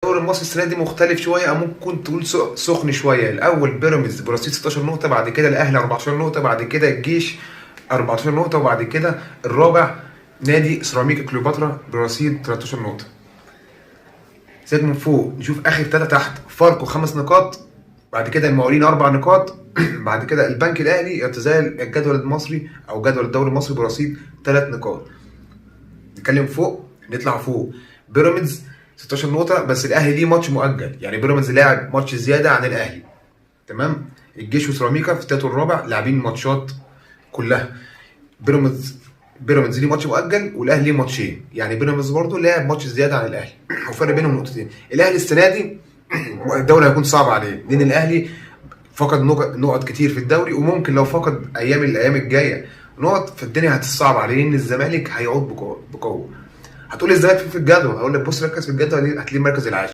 الدوري المصري السنة دي مختلف شويه، او ممكن تقول سخن شويه. الاول بيراميدز برصيد 16 نقطه، بعد كده الاهلي 14 نقطه، بعد كده الجيش 14 نقطه، وبعد كده الرابع نادي سيراميكا كليوباترا برصيد 13 نقطه. سيبك من فوق، نشوف اخر ثلاثة تحت. فاركو 5 نقاط، بعد كده المقاولين 4 نقاط، بعد كده البنك الاهلي يتزايل الجدول المصري او جدول الدوري المصري برصيد 3 نقاط. نتكلم فوق، نطلع فوق. بيراميدز 16 نقطة، بس الأهلي ليه ماتش مؤجل، يعني بيراميدز لاعب ماتش زيادة عن الأهلي. تمام. الجيش وسيراميكا في التالت والرابع لاعبين ماتشات كلها. بيراميدز ليه ماتش مؤجل والاهلي ليه ماتشين، يعني بيراميدز برضه لعب ماتش زيادة عن الاهلي، وفرق بينهم نقطتين. الاهلي السنة دي الدوري هيكون صعب عليه، لان الاهلي فقد نقط كتير في الدوري، وممكن لو فقد الايام الجاية نقط فالدنيا هتصعب عليه، لان الزمالك هيعود بقوه. هتقول الزمالك في الجدول، هقول لك بص ركز في الجدول، هتلاقيه المركز العاشر.